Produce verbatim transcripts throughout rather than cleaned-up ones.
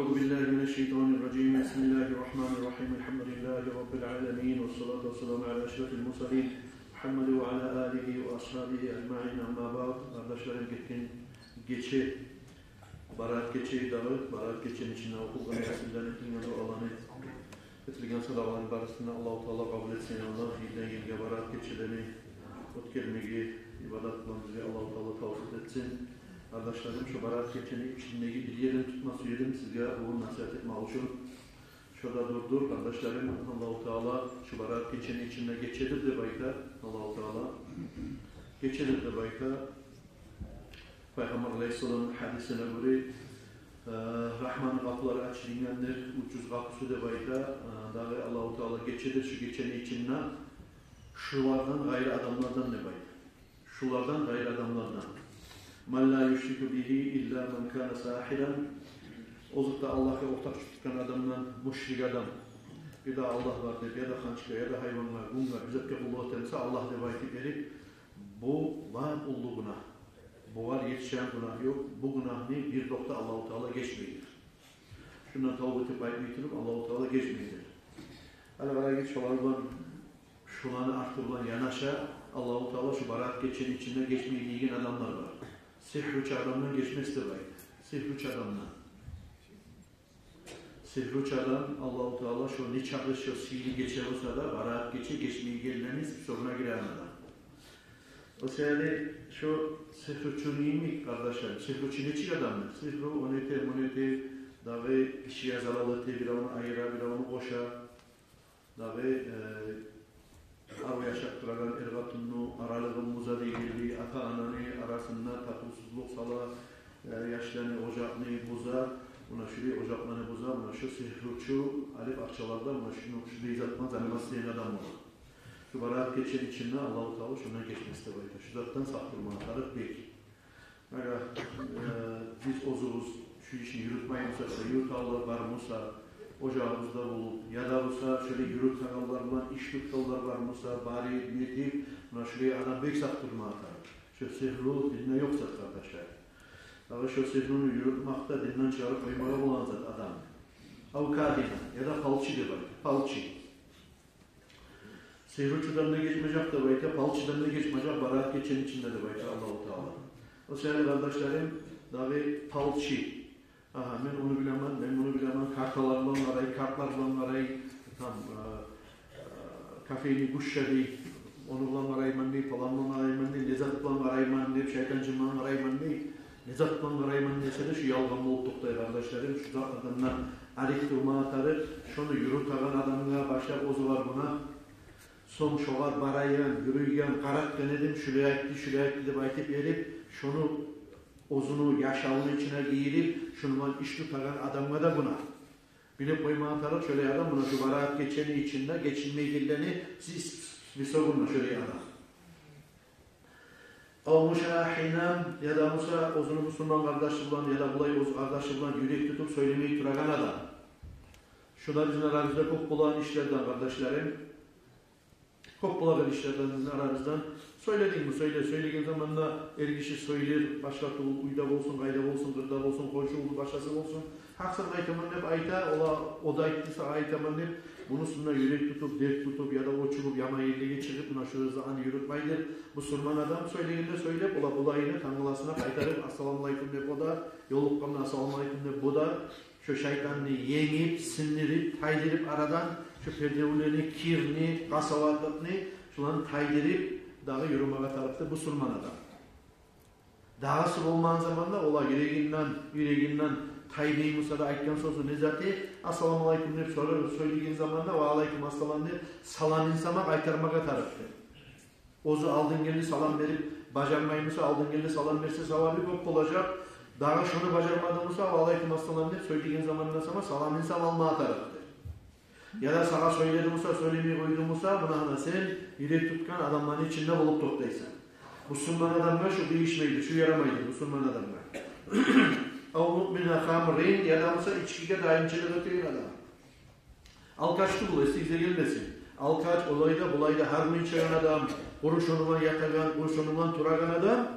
أعوذ بالله من الشيطان الرجيم. بسم الله الرحمن الرحيم. الحمد لله رب العالمين، والصلاة والسلام على أشرف المرسلين محمد وعلى آله وأصحابه أجمعين. أما بعد. Къардашларым, гетген гече, Бараат гече дагъы, Бараат гечени ичинде охулгъан ясинлени, этилген дуаланы, этилген садагъаланы барысын да Аллагьу Таала къабул этсин, я Аллагь. Йылдан йылгъа Бараат гечелени оьтгермеге ибадат булан бизге Аллагьу Таала тавфикъ этсин. Къардашларым, шу Бараат гечени ичиндеги бир ерин тутма сюе эдим сизге, ону насигьат этмек учун. Шо да дурдур, къардашларым, Аллагьу Таала шу Бараат гечени ичинде гечедир деп айта, Аллагьу Таала гечедир деп айта. Пайхаммар алайгьиссаламны гьадисине гёре, э, рагьманы къапулары ачылынгъандыр, уьч юз къапусу деп айта. Э, дагъы Аллагьу Таала гечедир шу гечени ичинде шулардан къайры адамлардан деп айта. Шулардан къайры адамлардан. Ман ла юшрику бигьи илла ман кана сагьиран. Озокъда, Аллагьгъа ортакъчы тутгъан адамдан мушрик адам, бир де Аллагь бар деп, я да ханчгъа, я да гьайвангъа, гюнге, бир затгъа къуллукъ этемиса, Аллагь деп айтып берип, бу лап уллу гюнагь. Бугъар етишеген гюнагь ёкъ. Бу гюнагьны бир токъта Аллагьу Таала гечмейдир. Шундан тавба этип къайтмай туруп, Аллагьу Таала гечмейдир. Гьали къарайгъыз, шолар булан, шоланы арты булан янаша Аллагьу Таала шу Бараат гечени ичинде гечмей деген адамлар бар. Сигьручу адамдан гечмес деп айта. Сигьручу адамдан. Сигьручу адам, Аллагьу Таала шо нечакъы шо сыйлы гече болса да, Бараат гече гечмейгенлени списогуна гиреген адам. О саялы шо сигьручу йимик, къардашларым, сигьручу нечик адамдыр? Сигьру ону эте, муну эте, дагъы гишиге зарал эте, биревню айыра, биревню къоша. Дагъы, э, арив яшап турагъан эр-къатынны аралыгъын буза дегенли, ата-ананы арасында татывсузлукъ сала, э, яшланы, ожакъны буза, муна шулай ожакъланы буза, муна шу сигьручу алып акъчалар да, муна шуну, шулай зат булан заниматься этеген адам бола. Шу Бараат гечени ичинде Аллагьу Таала шондан гечмес деп айта. Шу затдан сакъ турмагъа тарыкъ бек. Агар, э, биз оьзюбюз шу ишни юрютмейбиз буса, юрютегенлер бар буса, ожагъыбызда болуп, я да буса шолай юрютегенлер булан иш тутгъанлар бар буса, барып, нетип, муна шолай адам бек сакъ турмагъа тарыкъ. Шу сигьру динде ёкъ зат, къардашлар. Дагъы шу сигьруну юрютмек де динден чыгъарып къоймагъа болагъан зат адамны. Ав кагьина, я да палчы деп айта, палчы. Сигьручудан да гечмежек деп айта, палчыдан да гечмежек Бараат гечени ичинде деп айта Аллагьу Таала. О саялы, къардашларым, дагъы палчы. Агьа, мен ону билемен, мен муну билемен, карталар булан къарай, картлар булан къарай, там, э, э, кофейный гуща дей, ону булан къарайман дей, палан булан къарайман дей, не зат булан къарайман деп, шайтан-жин булан къарайман дей. Не зат булан къарайман десе де, шу ялгъан болуп токътай, къардашларым. Шу затлардан арек турмагъа тарыкъ. Шону юрютеген адамгъа башлап оьзю бар муна. Сонг шогъар барагъан, юрюйген, къаратгъан эдим, шулай айтды, шулай айтды деп айтып берип, шону оьзюню яшавуну ичине гийирип, шуну булан иш тутагъан адамгъа да гюнагь. Билип къоймагъа тарыкъ, шолай адам муна шу Бараат гечени ичинде гечинмейгенлени списогунда шолай адам. Ав мушахинан, я да буса оьзюню бусурман къардашы булан, я да булай оьз къардашы булан юрек тутуп сёйлемей турагъан адам. Шу да бизин арабызда кёп болагъан ишлерден, къардашларым. Кёп болагъан ишлерден бизин арабыздан. Сёйледингми? Сёйле. Сёйлеген заманда эр гиши сёйлер, башгъа тюгюл, уьйде болсун, къайда болсун, къырда болсун, хоншу болсун, башгъасы болсун. Гьакъ зат айтаман деп айта, ола, о да айтды, сагъа айтаман деп, муну уьстюнде юрек тутуп, дерт тутуп, я да очугъуп, яман ерлеге чыгъып, муна шу затны юрютмейдир. Бусурман адам сёйлегенде сёйлеп, ола булайны тангаласына къайтарып, ассаламу алайкум деп о да, ёлукъгъанда ассаламу алайкум деп бу да, шу шайтанны енгип, синдирип, тайдырып арадан, шу пердевлени, кирни, къасаватлыкъны, шуланы тайдырып, дагъы юрюмеге тарыкъды бусурман адам. Дагъысы болмагъан заманда, ола юрегинден, юрегинден тайдырмаса да, айтгъан сёзю не заты, ассаламу алайкум деп сора-, сёйлеген заманда, ва алайкум ассалам деп саламын сама къайтармагъа тарыкъды. Оьзю алдын гелди салам берип, бажармаймуса, алдын гелди салам берсе, савабы кёп болажакъ. Дагъы шону бажармадымуса, ва алайкум ассалам деп сёйлеген заманда сама саламын сама алмагъа тарыкъды. Я да сагъа сёйледимуса, сёйлемей къойдумуса, муна гьана сен юрек тутгъан адамланы ичинде болуп токътайсан. Бусурман адамгъа шу тийишмейди, шу ярамайды бусурман адамгъа. Ав мудмина хамрин, я да буса ичкиге даимчилик этеген адам. Алкаш тюгюл, эсигизге гелмесин. Алкаш, олай да, булай да, гьар гюн ичеген адам, къуру шону булан ятагъан, къуру шону булан турагъан адам,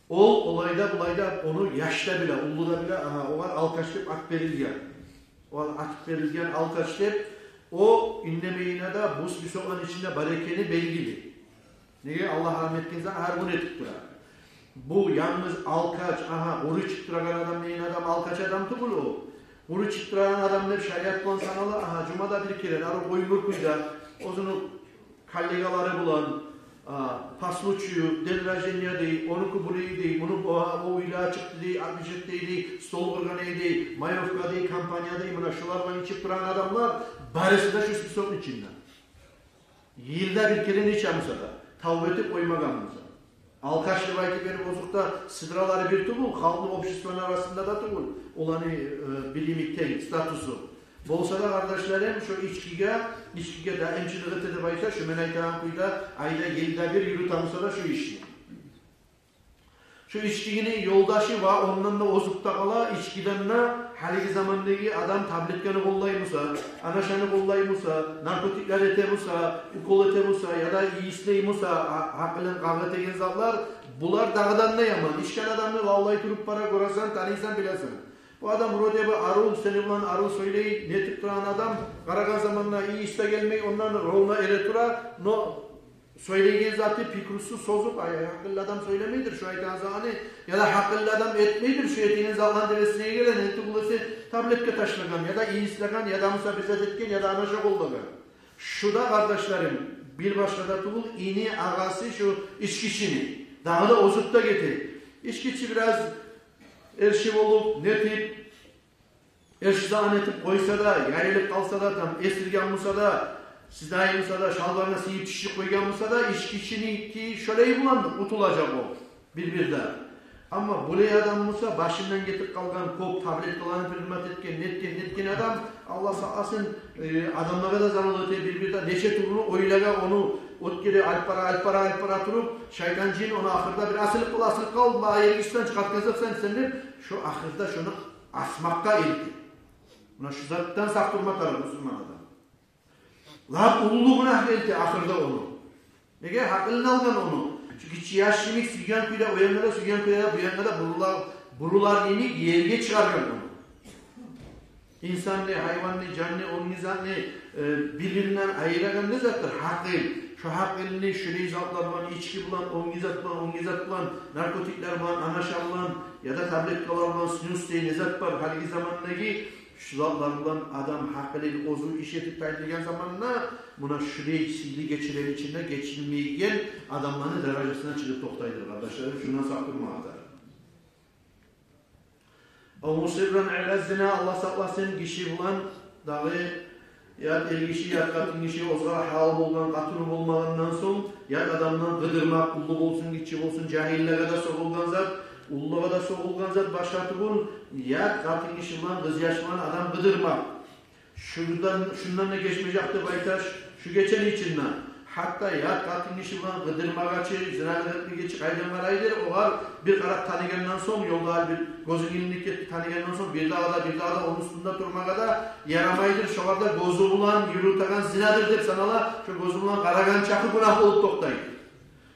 ол олай да, булай да, ону яш да биле, уллу да биле, агьа, огъар алкаш деп ат берилген. О атып берилген алкъач деп, о индемейине де бу списокну ичинде бар экени белгили. Неге? Аллагь гьарам этген зат гьар гюн этип тура. Бу янгыз алкъач, агьа, къуру ичип турагъан адам деген адам алкъач адам тюгюл о. Къуру ичип турагъан адам деп шариат булан санала, агьа, жумада бир керен, арив къой-мюркюй де, оьзюню коллегалары булан, а, по случаю, день рождения дей, онуку булай дей, муну о, о уьйлеге чыкъды дей, отмечать этди дей, стол къургъан эди дей, маёвка дей, компания дей, муна шулар булан ичип турагъан адамлар барысы да шу списокну ичинде. Йылда бир керен иче буса да, тавба этип къоймагъан буса. Алкъач деп айтып берип, озокъда, сыдралары бир тюгюл, халкъны, обществону арасында да тюгюл оланы, э, билими тенг, статусу. Болса да, къардашларым, шо ичкиге, ичкиге даимчилик эте деп айта, шо мен айтагъан кюйде, айда, йылда бир юрюте буса да шо ишни. Шо ичкини ёлдашы ва ондан да озуп да къала, ичкиден де гьалиги замандагъы адам таблетканы къоллай буса, анашаны къоллай буса, наркотиклер эте буса, укол эте буса, яда ийислей буса, а-, гьакъылын къагъа этеген затлар, булар дагъыдан да яман. Ичген адамны лавлай туруп бара, гёресен, таныйсан, билесен. Бу адам вроде бы арив, сени булан арив сёйлей, нетип турагъан адам, къарагъан заманда ийис де гелмей, ондан ровно эре тура, но сёйлейген заты, пикрусу созуп, ай, ай, гьакъыллы адам сёйлемейдир шо айтагъан затны, яда гьакъыллы адам этмейдир шо этеген затланы деп эсине геле, не тюгюл эсе таблетка ташлагъан, яда ийислеген, яда буса бир зат этген, яда анаша къоллагъан. Шу да, къардашларым, бир башгъа да тюгюл, ини, агъасы шу ичкичини. Дагъы да озуп да гете. Ичкичи бираз эрши болуп, нетип, эрши зат этип къойса да, яйылып къалса да, там эсирген буса да, сидай буса да, шалбарына сыйып шишип къойгъан буса да, ичкичиники шолай булан къутулажакъ о бир-бирде. Амма булай адам буса, башындан гетип къалгъан, кёп таблеткаланы принимать этген, нетген, нетген адам, Аллагь сакъласын, э, адамлагъа да зарал эте бир-бирде, нече тюрлю ойлагъа ону оьтгере, алып бара, алып бара, алып бара туруп, шайтан, жин ону ахырда бир асылып къал, асылып къал, ма, эргишден чыгъартгъан затсан сен деп, шо ахырда шону асмакъгъа элте. Муна шу затдан сакъ турма тарыкъ мусулман адам. Лап уллу гюнагьгъа элте ахырда ону. Неге? Гьакъылын алгъан ону. Чюнки гиччи яш йимик сюйген кюйде, о янгъа да сюйген кюйде, бу янгъа да бурулар, бурулар йимик ерге чыгъаргъан ону. Инсанны, гьайванны, жанны, онгизатны, э, бир-биринден айырагъан не затдыр? Гьакъыл. Шо гьакъылны шулай затлар булан, ички булан, онгизат булан, онгизат булан, наркотиклер булан, анаша булан, яда таблеткалар булан, снюс деген не зат бар, гьалиги замандагъы, шу затлар булан адам гьакъылын оьзю иш этип тайдыргъан заманда, муна шулай сыйлы гечелер ичинде гечилмейген адамланы даражасына чыгъып токътайдыр, къардашларым, шундан сакъ турмагъа тарыкъ. Ав мусирран аля зина, Аллагь сакъласын, гиши булан дагъы ят эргиши, ят къатынгиши, оьзюне гьалал болгъан къатыны болмагъандан сонг, ят адамдан къыдырмакъ, уллу болсун, гиччи болсун, жагьиллеге де согъулгъан зат, уллулагъа да согъулгъан зат, башгъа тюгюл, ят къатынгиши булан, къызъяш булан адам къыдырмакъ. Шундан, шундан да гечмежек деп айта, шу гечени ичинде. Гьатта ят къатынгиши булан къыдырмагъа чы, зина этмеге чы къайдан барайдыр, огъар бир къарап таныгъандан сонг, ёлда бир гёзюн илинип гетди, таныгъандан сонг, бирдагъы да, бирдагъы да ону уьстюнде турмагъа да ярамайдыр, шогъар да гёзю булан юрютеген зинадыр деп санала, шо гёзю булан къарагъан чакъы гюнагь болуп токътай.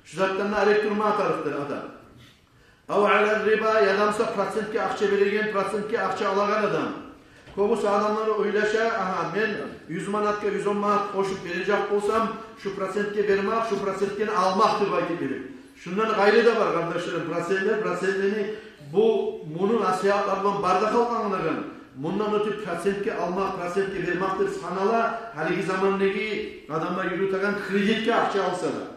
Шу затдан да арек турма тарыкъдыр адам. Ав аля риба, яда буса процентге акъча береген, процентге акъча алагъан адам. Кёбюсю адамлар ойлаша, агьа, мен юз манатгъа юз он манат къошуп бережек болсам, шу процентге бермек, шу процентге алмакъ деп айтып бере. Шундан къайры да бар, къардашларым, процентлер, процентлени бу, муну насигьатлар булан бары да халкъ англагъан. Мундан оьтюп процентге алмакъ, процентге бермек деп санала, гьалиги замандагъы адамлар юрютеген кредитге акъча алса да.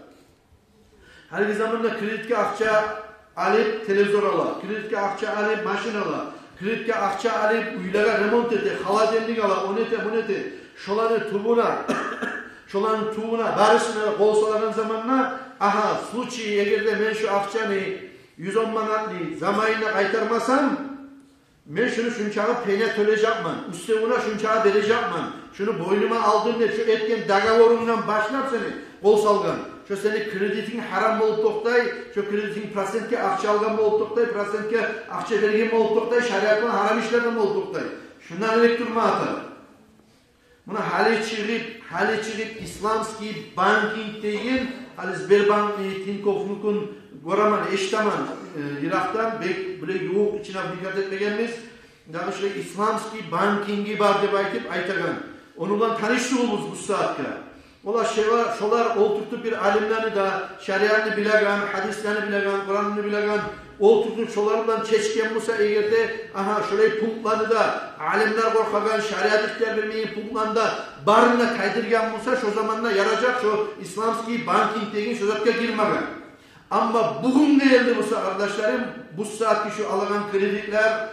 Гьалиги заманда кредитге акъча алып телевизор ала, кредитге акъча алып машин ала, кредитге акъча алып уьйлеге ремонт эте, холодильник ала, ону эте, муну эте. Шоланы тюбюне, шоланы тюбюне, барысына да къол салагъан заманда, агьа, случай, эгер де мен шу акъчаны, юз он манатны заманында къайтармасам, мен шуну шунчакъы пеня тёлежекмен, уьстевюне шунчакъы бережекмен, шуну бойнума алдым деп, шу этген договорунгдан башлап сени къол салгъан, шу сени кредитинг гьарам болуп токътай, шу кредитинг процентге акъча алгъан болуп токътай, процентге акъча берген болуп токътай, шариат булан гьарам ишлерден болуп токътай. Шундан арек турма тарыкъ. Муна гьали чыгъып, гьали чыгъып исламский банкинг деген, гьали Сбербанкны, Тиньковнукун гёремен, эшитемен, э, йыракъдан, бек биле ювукъ, ичине дикъат этмегенбиз. дагъы шулай исламский банкинги бар деп айтып айтагъан. Ону булан таныш тюгюлбюз бу сагьатгъа. Олар шолар, шолар олтуртуп бир алимлени де, шариатны билеген, гьадислени билеген, Къуранны билеген, олтуртуп шолар булан чечген буса эгер де, агьа, шолай пунктланы да, алимлер къоркъагъан, шариат ихтияр бермеген пунктланы да барын да тайдыргъан буса, шо заманда яражакъ шо исламский банкинг деген шо затгъа гирмеге. Амма бугюн гелди буса, къардашларым, бу сагьатгъы шу алагъан кредитлер,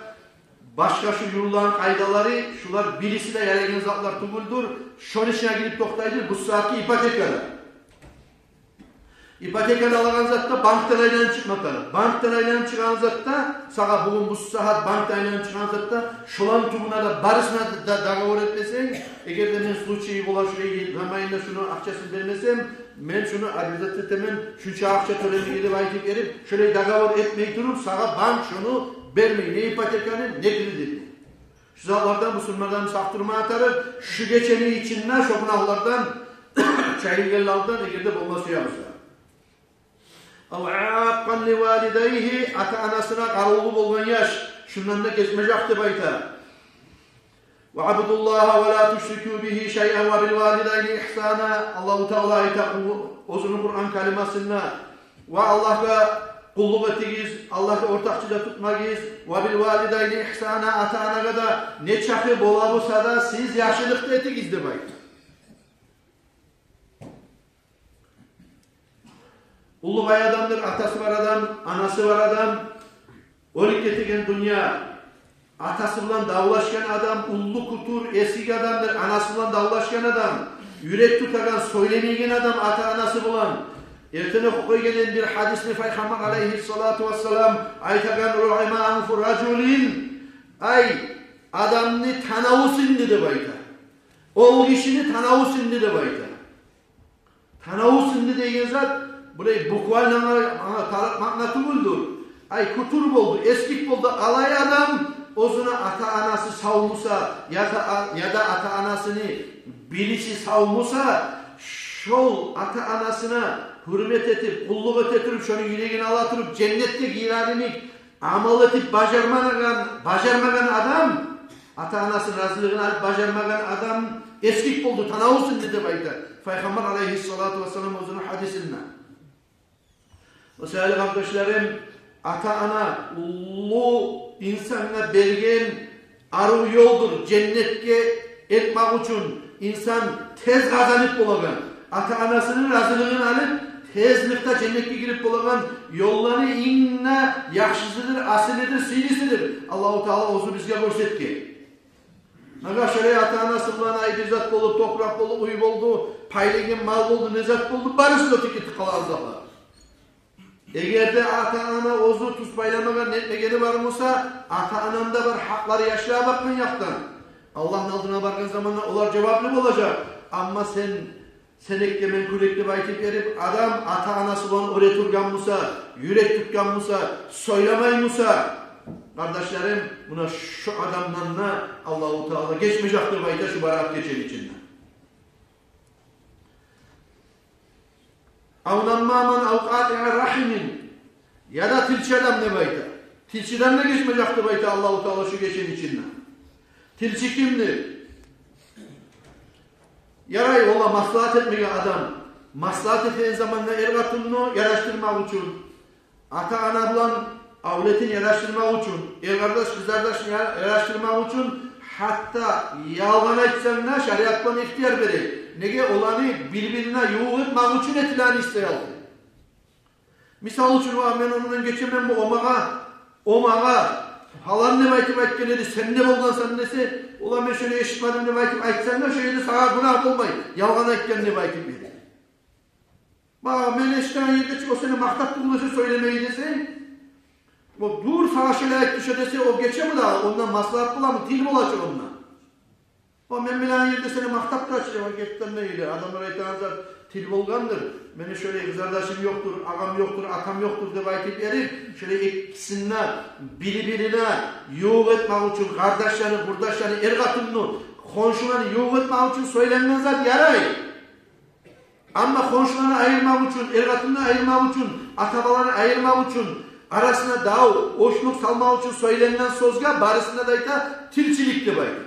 башгъа шу юртланы къайдалары, шулар бириси де ярайгъан затлар тюгюлдюр. Шону ичине гирип токътайдыр бу сагьатгъы ипотекалар. Ипотеканы алагъан затда банкдан айланып чыкъма тарыкъ. Банкдан айланып чыкъгъан затда, сагъа бугюн бу сагьат банкдан айланып чыкъгъан затда, шоланы тюбюне де, барысына да договор этмесенг, эгер де мен случай бола шулай заманында шуну акъчасын бермесем, мен шуну обязательно этемен, шунча акъча тёлемеге деп айтып берип, шолай договор этмей туруп, сагъа банк шуну бермей, не ипотеканы, не кредитни. Шу затлардан бусурманланы сакъ турма тарыкъ, шу гечени ичинде шу гюнагьлардан чайылгъанлардан эгер де болма сюе буса. Ав акъкъан ли валидайгьи, ата-анасына къарувлу болгъан яш, шундан да гечмежек деп айта. Ва абудуллагьа ва ла тушрику бигьи шайъан ва бил валидайни ихсана. Аллагьу Таала айта оьзюню Къуран каламында: ва Аллагьгъа къуллукъ этигиз, Аллагьгъа ортакъчы да тутмагъыз, ва бил валидайни ихсана, ата-анагъа да нечакъы бола буса да сиз яхшылыкъ да этигиз деп айта. Уллу бай адамдыр атасы бар адам, анасы бар адам, оьлюп гетеген дюнья, атасы булан давлашгъан адам, уллу кутур, эсги адамдыр, анасы булан давлашгъан адам, юрек тутагъан, сёйлемейген адам ата-анасы булан. Эртен охуп къойгъан эдим бир гьадисни, Пайхаммар алайгьиссалату вассалам айтагъан: ругьима анфу ражулин, ай, адамны танаву сынды деп айта. Ол гишини танаву сынды деп айта. Танаву сынды деген зат, булай буквально ангъа, ангъа тарыкъ маъна тюгюлдюр. Ай, кутур болду, эсгик болду, алай адам, оьзюню ата-анасы сав буса, яда, яда ата-анасыны бириси сав буса, шол ата-анасына гьюрмет этип, къуллукъ эте туруп, шону юрегин ала туруп, женнетге гирер йимик амал этип бажармагъан, бажармагъан адам, ата-анасыны разилигин алып бажармагъан адам эсгик болду, танаву сынды деп айта Пайхаммар алайгьиссалату вассалам оьзюню гьадисинде. О саялы, къардашларым, ата-ана уллу инсангъа берген арив ёлдур женнетге элтмек учун, инсан тез къазанып болагъан, ата-анасыны разилигин алып, тезликде женнетге гирип болагъан ёлланы инг де яхшысыдыр, асылыдыр, сыйлысыдыр. Аллагьу Таала оьзю бизге гёрсетген. Агъа, шолай ата-анасы булан ай бир зат болуп, топуракъ болуп, уьй болду, пайлангъан мал болду, не зат болду, барысы да оьтюп гетип къала, азаплар. Эгер де ата-ана оьзю тюз пайламагъан, нетмегени бар буса, ата-ананы да бар гьакълары яшлагъа бакъгъан якъдан. Аллагьны алдына баргъан заманда олар жаваплы болажакъ. Амма сен, сен экге, мен кюлек деп айтып берип, адам ата-анасы булан оьре тургъан буса, юрек тутгъан буса, сёйлемей буса, къардашларым, муна шу адамдан да Аллагьу Таала гечмежек деп айта шу барагъат гечени ичинде. Ав наммаман ав къатиъа рагьимин. Яда тилчи адам деп айта. Тилчиден де гечмежек деп айта Аллагьу Таала шу гечени ичинде. Тилчи кимдир? Ярай, ола маслагьат этмеге адам. Маслагьат этеген заманда эр-къатынны ярашдырмакъ учун, ата-ана булан авлетин ярашдырмакъ учун, эр-къардаш, къызардашны я-, ярашдырмакъ учун, гьатта ялгъан айтсанг да, шариат булан ихтияр бере. Неге? Оланы бир-бирине ювукъ этмек учун этилеген иш саялы. Мисал учун, ва мен ондан гечемен, бу о магъа, о магъа палан деп айтып айтгъан эди, сен де болгъансан десе, ола мен шону эшитмедим деп айтып айтсанг да, шо ерде сагъа гюнагь болмай, ялгъан айтгъан деп айтып эди. Ва мен эшитген ерде чи о сени макътап турду десе, сёйлемей десенг, о дюр, сагъа шолай айтды шо десе, о гечеми дагъы, ондан маслагьат боламы, тил бола чы ондан. О мен билеген ерде сени макътап тура чы, о гетген де эди. Адамлар айтагъан зат тил болгъандыр. Мени шолай къызардашым ёкъдур, агъам ёкъдур, атам ёкъдур деп айтып берип, шолай экисин де бир-бирине ювукъ этмек учун, къардашланы, къурдашланы, эр-къатынны, хоншуланы ювукъ этмек учун сёйленген зат ярай. Амма хоншуланы айырмакъ учун, эр-къатынны айырмакъ учун, ата-баланы айырмакъ учун, Арасына дав, очлукъ салмакъ учун сёйленген сёзге барысына да айта тилчилик деп айта.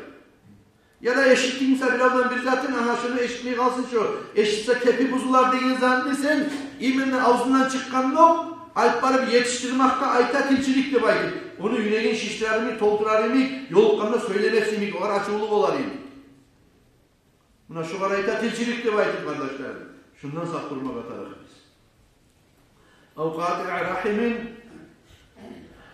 Яда эшитдинг буса биревден бир затын, агьа, шуну эшитмей къалсын, шо эшитсе кепи бузулар деген затны сен именно авзундан чыкъгъандокъ алып барып етишдирмекге айта тилчилик деп айтып, ону юрегин шишдирер йимик, толтурар йимик, ёлукъгъанда сёйлемес йимик, огъар ачувлу болар йимик. Муна шугъар айта тилчилик деп айтып, къардашларым. Шундан сакъ турмагъа тарыкъ биз. Ав къатиъ рахимин,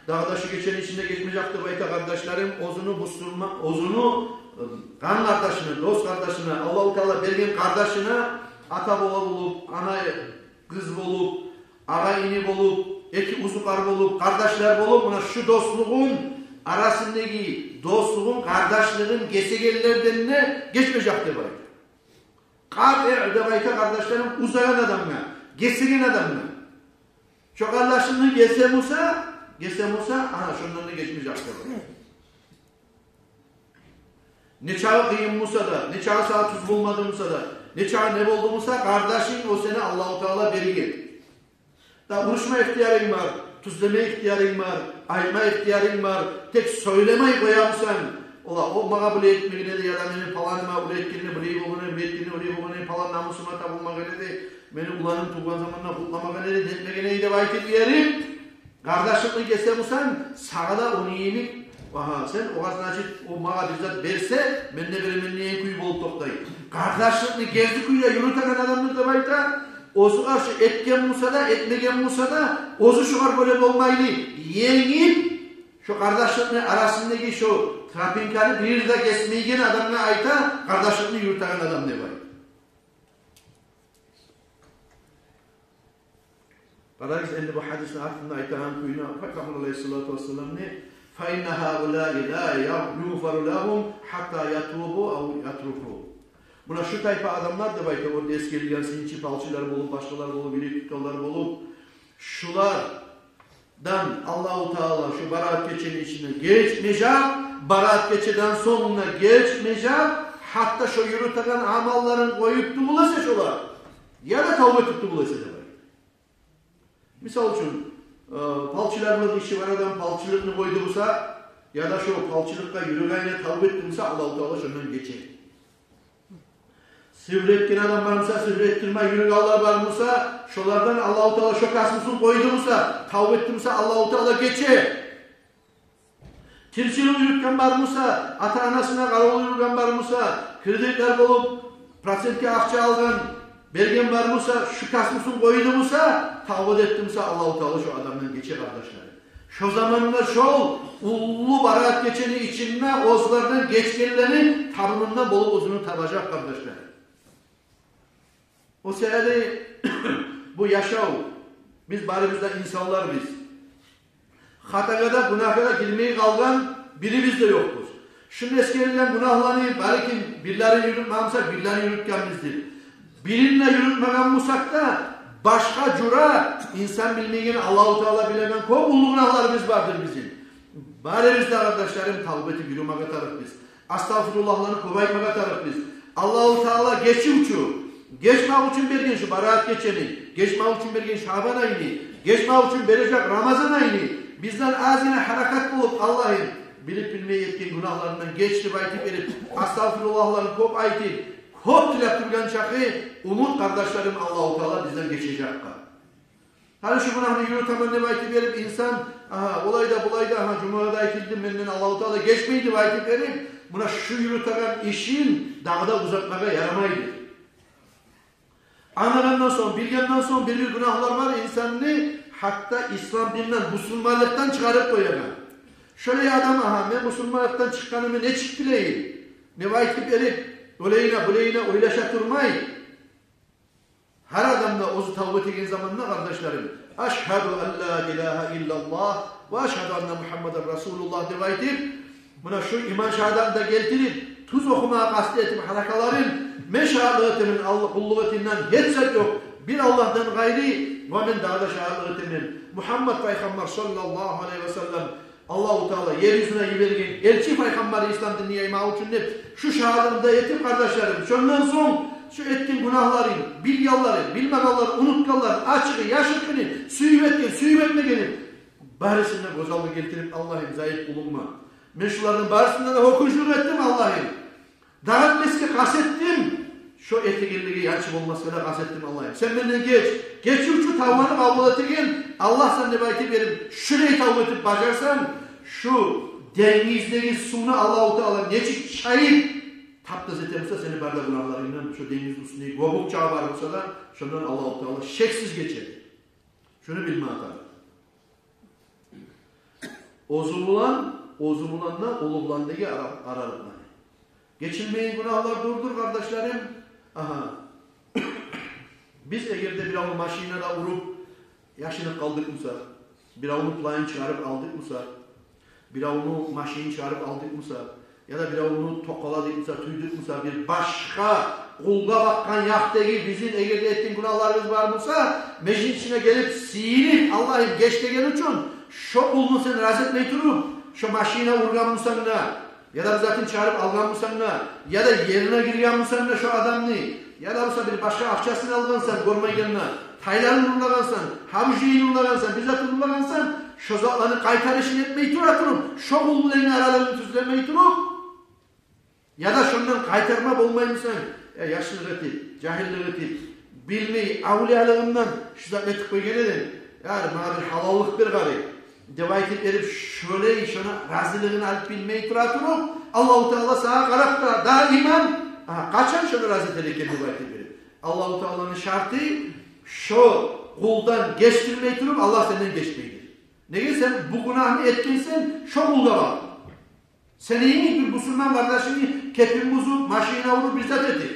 дагъы да шу гечени ичинде гечмежек деп айта, къардашларым, оьзюню бусурма-, оьзюню, э, къан къардашына, дос къардашына, Аллагьу Таала берген къардашына, ата-бала болуп, ана-къыз болуп, агъа-ини болуп, эки узукъар болуп, къардашлар болуп, муна шу дослугъун, арасындагъы дослугъун, къардашлыгъын гесегенлерден де гечмежек деп айта. Къатиъ деп айта, къардашларым, узагъан адамгъа, гесеген адамгъа. Шо къардашлыгъын гесе буса, гесе буса, ана, шондан да гечмежек деп айта. Нечакъы къыйын буса да, нечакъы сагъа тюз болмады буса да, нечакъы не болду буса, къардашынг о сени Аллагьу Таала берген. Да урушма ихтиярынг бар, тюзлеме ихтиярынг бар, айтма ихтиярынг бар. Тек сёйлемей къоя бусанг, ола, о магъа булай этмеген эди, яда мени паланыма булай этгенде, булай болгъан эди, булай этгенде, булай болгъан эди, палан намусума табылмагъан эди, мени уланым тувгъан заманда къутламагъан эди, нетмеген эди деп айтып берип, къардашлыкъны гесе бусанг, сагъа да ону йимик, агьа, сен огъар, значит, о магъа бир зат берсе, мен де беремен деген кюй болуп токътай. Къардашлыкъны герти кюйде юрютеген адамны деп айта, оьзю къаршы этген буса да, этмеген буса да, оьзю шогъар гёре болмайлы, енгип, шо къардашлыкъны арасындагъы шо тропинканы бир де гесмейген адамгъа айта къардашлыкъны юрютеген адам деп айта. Къарагъыз, энди бу гьадисни артында айтагъан кюйню Пайхаммар алайгьиссалату вассаламны: «Фа инна гьаулаи ла югъфару лагьум гьатта ятубу ав ятруку». Муна шу тайпа адамлар деп айта, о эсгерилген сынчы, палчылар болуп, башгъалар болуп, йимик тутгъанлар болуп, шулардан Аллагьу Таала шу Бараат гечени ичинде гечмежек, Бараат гечеден сонг да гечмежек, гьатта шо юрютеген амалларын къоюп тюгюл эсе шолар, яда тавба этип тюгюл эсе деп айта. Мисал учун, э, палчылыкълыкъ иши бар адам палчылыкъны къойду буса, яда шо палчылыкъгъа юрюгенине тавба этди буса, Аллагьу Таала шондан гече. Сигьру этген адам бар буса, сигьру этдирме юрюгенлер бар буса, шолардан Аллагьу Таала шо касбусун къойду буса, тавба этди буса, Аллагьу Таала гече. Тилчилик юрютген бар буса, ата-анасына къаравул юрюген бар буса, кредитлер болуп, процентге акъча алгъан, берген бар буса, шу касбусун къойду буса, тавба да этди буса, Аллагьу Таала шо адамдан гече, къардашлар. Шо заманда шол уллу Бараат гечени ичинде оьзлерден гечгенлени табынындан болуп оьзюню табажакъ, къардашлар. О саялы бу яшав, биз барыбыз да инсанларбыз. Хатагъа да, гюнагьгъа да гирмей къалгъан бирибиз де ёкъбуз. Шунда эсгерилген гюнагьланы, балики, бирлерин юрютмеген бусакъ, бирлерин юрютгенбиздир. Бирин де юрютмеген бусакъ да, башгъа жура, инсан билмейген, Аллагьу Таала билеген кёп уллу гюнагьларыбыз бардыр бизин. Барыбыз да, къардашларым, тавба этип юрюмеге тарыкъбыз. Астагъфируллагьланы кёп айтмагъа тарыкъбыз. Аллагьу Таала гечивчю. Гечмек учун берген шу Бараат гечени, гечмек учун берген Шабан айны, гечмек учун бережек Рамазан айны. Бизден азгъына гьаракат болуп, Аллагьым, билип-билмей этген гюнагьларымдан геч деп айтып берип, астагъфируллагьланы кёп айтып, кёп тилеп тургъан чакъы, умут, къардашларым, Аллагьу Таала бизден гечежекге. Гьали шу гюнагьны юрютемен деп айтып берип инсан, агьа, олай да, булай да, агьа, жумагъа да айтылды, менден Аллагьу Таала гечмей деп айтып берип, муна шу юрютеген ишин дагъы да узатмагъа ярамайды. Англангъандан сонг, билгенден сонг, бир-бир гюнагьлар бар инсанны гьатта ислам динден, бусурманлыкъдан чыгъарып къоягъан. Шолай адам, агьа, мен бусурманлыкъдан чыкъгъанымны нечик билейим деп айтып берип, олайына, булайына ойлаша турмай, гьар адам да оьзю тавба этеген заманда, къардашларым, «Ашгьаду ан ла илагьа иллаллагь ва ашгьаду анна Мугьаммадан расулуллагь» деп айтып, муна шу иман шагьадатны да гелтирип, тюз охумагъа къаст этип гьаракатларын, мен шагьатлыкъ этемен, Аллагь къуллукъ этегенден гьеч зат ёкъ бир Аллагьдан къайры, ва мен дагъы да шагьатлыкъ этемен, Мугьаммад пайхаммар саллаллагьу алайгьи ва саллам Аллагьу Таала ер юзюне йиберген элчи пайхаммар, ислам динни яймакъ учун деп, шу шагьатлыкъны да этип, къардашларым, шондан сонг шу этген гюнагьларын, билгенлерин, билмегенлерин, унутгъанларын, ачыгъы, яшыртгъыны, сююп этген, сююп этмегенин, Барысын да гёз алгъа гелтирип, Аллагьым, заип къулунгман. Мен шуланы барысына да гьёкюнчлюк этдим, Аллагьым. Дагъы этмесге къаст этдим. Шо этегенлеге янчы болмасгъа да къаст этдим, Аллагьым. Сен менден геч. Гечивчю, тавбаны къабул этеген Аллагьсан деп айтып берип, шулай тавба этип бажарсанг, шу денгиздеги сувну Аллагьу Таала нечик чайып, таптаза эте буса сени бары да гюнагьларынгдан, шу денгизни уьстюндеги гёбюк чакъы бар буса да, шондан Аллагьу Таала шексиз гечер. Шуну билме тарыкъ. Оьзю булан, оьзю булан да уллу буландагъы ара-, аралыкъ. Гечилмейген гюнагьлар дюрдюр, къардашларым. Агьа. Биз эгер де биревню машинин де уруп яшынып къалдыкъ буса, биревню планын чыгъарып алдыкъ буса, биревню машинин чыгъарып алдыкъ буса, яда биревню токъаладыкъ буса, тюйдюк буса, бир башгъа къулгъа бакъгъан якъдагъы бизин эгер де этген гюнагьларыбыз бар буса, межит ичине гелип сыйынып, Аллагьым, геч деген учун, шо къулну сен рази этмей туруп, шо машинин ургъан бусанг да, яда бир затын чыгъарып алгъан бусанг да, яда ерине гирген бусанг да шо адамны, яда буса бир башгъа акъчасын алгъансан, гёрмейгенни, тайларын урлагъансан, гьамжийин урлагъансан, бир затын урлагъансан, шо затланы къайтарышын этмей тура туруп, шо къул булан аралыгъынгны тюзлемей туруп, яда шондан къайтарма болмаймысан, я яшлыкъ этип, жагьиллик этип, билмей, авлиялыгъымдан шу затны этип къойгъан эдим, я магъа бир гьалаллыкъ бер гьари деп айтып берип, шолай шону разилигин алып билмей тура туруп, Аллагьу Таала сагъа къарап да, даиман, а, къачан шону рази этер экен деп айтып берип, Аллагьу Тааланы шарты, шо къулдан гечдирмей туруп, Аллагь сенден гечмейдир. Неге, сен бу гюнагьны этгенсен шо къулгъа багъып. Сени йимик бир бусурман къардашынгны кепин бузуп, машинин уруп, бир зат этип.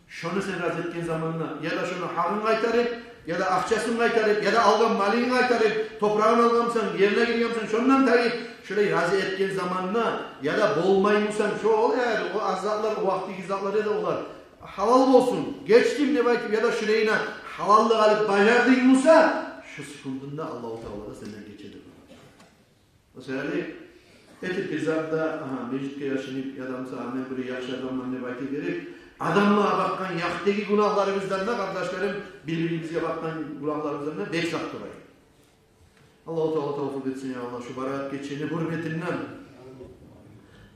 Шону сен рази этген заманда, яда шону гьакъын къайтарып, яда акъчасын къайтарып, яда алгъан малын къайтарып, топурагъын алгъан бусанг, ерине гирген бусанг, шондан тайып, шолай рази этген заманда, яда болмаймысан, шо ол, яни, о аз затлар, о вакътидеги затлар эди олар. Гьалал болсун, гечдим деп айтып, яда шулайына гьалаллыкъ алып бажардынг буса, шо секундунда Аллагьу Таала да сенден гечеди. О саялы этип бир зат да, агьа, межитге яшынып, яда буса, мен бир яхшы адамман деп айтып берип, адамлагъа бакъгъан якъдагъы гюнагьларыбыздан да, къардашларым, бир-бирибизге бакъгъан гюнагьларыбыздан да бек сакъ турайыкъ. Аллагьу Таала тавфикъ этсин, я Аллагь, шу Бараат гечени гьюрметинден.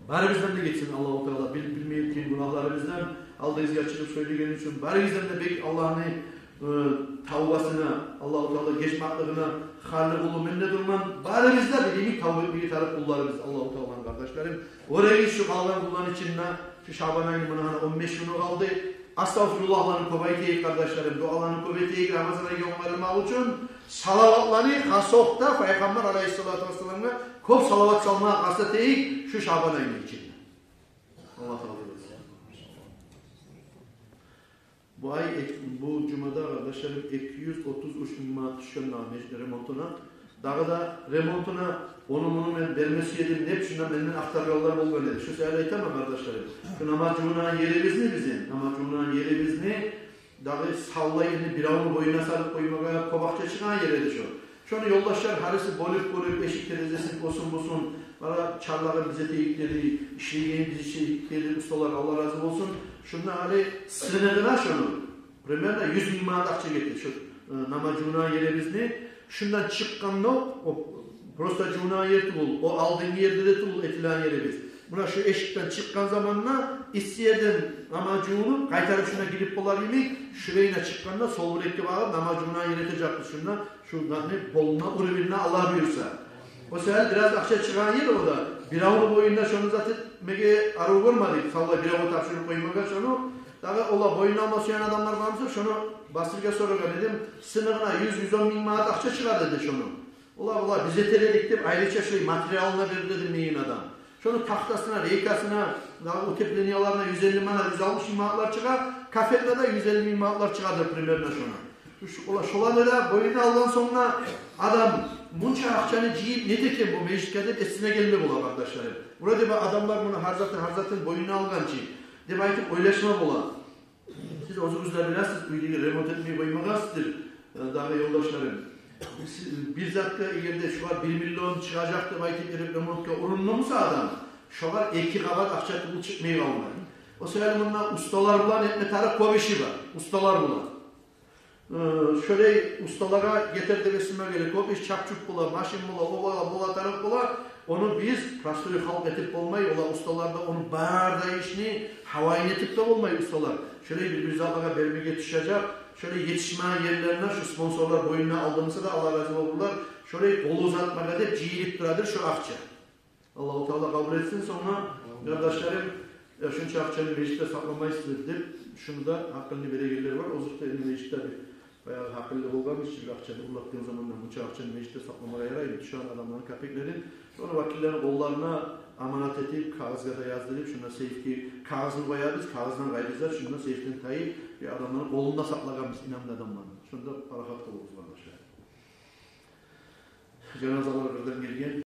Барыбыздан да гечсин Аллагьу Таала бил-, билмей этген гюнагьларыбыздан. Алдыгъызгъа чыгъып сёйлеген учун барыгъыздан да бек Аллагьны, э, тавбасына, Аллагьу Таала гечмеклигине гьарли къулу мен де дюрмен. Барыбыз да бир йимик тавба этмеге тарыкъ къулларыбыз Аллагьу Тааланы, къардашларым. Оьрегиз шу къалгъан гюнлени ичинде, шу Шабан айны муна гьана он беш гюню къалды. Астагъфируллагьланы кёп айтайыкъ, къардашларым, дуаланы кёп этейик Рамазан айгъа онгарылмакъ учун. Салаватланы, хасокъда Пайхаммар алайгьиссалату вассаламгъа кёп салават салмагъа къаст этейик шу Шабан айны ичинде. Аллагь тавфикъ этсин. Бу ай эк-, бу жумада, къардашларым, эки юз отуз уьч минг манат тюшген дагъы межитни ремонтуна. Дагъы да ремонтуна ону-муну мен берме сюе эдим деп, шунда менден ахтаргъанлар болгъан эди. Шу саялы айтаман, къардашларым. Шу намаз жувунагъан ерибизни, бизин намаз жувунагъан ерибизни дагъы савлай, энни биревню бойнуна салып къоймагъа кёп акъча чыгъагъан ер эди шу. Шону ёлдашлар гьариси бёлюп-бёлюп, эшик-терезесин, осун-бусун, бара чарлагъын биз этейик деди, ишлейгенин биз этейик деди, усталар, Аллагь рази болсун. Шунда гьали сыныгъына шону примерно юз минг манат акъча гетди шу, э, намаз жувунагъан ерибизни. Шундан чыкъгъанда, о просто жувунагъан ер тюгюл, о алдынгъы ерде де тюгюл этилген ерибиз. Муна шу эшикден чыкъгъан заманда исси ерден намаз жувунуп, къайтарып шунда гирип болар йимик, шулайына чыкъгъанда сол бир-эки багъып намаз жувунагъан ер этежекбиз шунда. Шу затны полный уровеньде, Аллагь буюрса. О саялы бираз акъча чыгъагъан ер о да. Биревню бойнуна шону зат этмеге арив гёрмедик. Савлай биревге тапшурып къоймагъа шону. Дагъы олар бойнуна алма сюеген адамлар бар буса, шону Басирге сорагъан эдим. Сыныгъына юз, юз он минг манат акъча чыгъар эди шону. Олар, олар биз этер эдик деп, айрыча шулай материалын берди эди миин адам. Шону тахтасына, рейкасына, дагъы утепленияларына юз элли манат, юз алтмыш минг манатлар чыгъа, кафельге де юз элли минг манатлар чыгъады примерно шону. Шу, ола-, шоланы да бойнуна алгъан сонг да адам мунча акъчаны жыйып не этекен бу межитге деп эсине гелме бола, къардашларым. Вроде бы адамлар муну гьар затын, гьар затын бойнуна алгъан чы деп айтып ойлашма бола. Сиз оьзюгюз де билесиз, уьйдеги ремонт этмей къоймагъансыздыр, э, дагъы ёлдашларым. Сиз, бир затгъа эгер де шулар бир миллион чыгъажакъ деп айтып берип ремонтгъа урунду буса адам, шолар эки къабат акъча тюгюл чыкъмай къалмай. О саялы мунда усталар булан этме тарыкъ кёп иши бар. Усталар булан. Э, шолай усталагъа гетер деп эсиме геле. Кёп иш чап-чуп бола, машин бола, о бола, бола, тарыкъ бола. Ону биз, простой халкъ, этип болмай, олар, усталар да, ону бары да ишни гьавайын этип де болмай усталар. Шолай бир-бир затлагъа бермеге тюшежек. Шолай етишмеген ерлерине шу спонсорлар боюнуна алынса да, Аллагь рази болсун, шолай къол узатмагъа деп жыйылып турадыр шу акъча. Аллагьу Таала къабул этсин. Сонг, къардашларым, я, шунча акъчаны межитде сакъламайсыз деп, шуну да гьакъылны берегенлер бар. Озокъда, энни межитде бир баягъы гьакъыллы болгъан, шо акъчаны урлатгъан заманда, мунча акъчаны межитде сакъламагъа яраймы? Тюшеген адамланы капеклерин, шону вакиллени къолларына аманат этип, кагъызгъа да яздырып, шунда сейфге кагъызын къоябыз, кагъыздан къайры зат шунда сейфден тайып, бир адамланы къолунда сакълагъанбыз, инамлы адамланы. Шунда парахат болугъуз, къардашлар. Жаназалар къырдан гелген.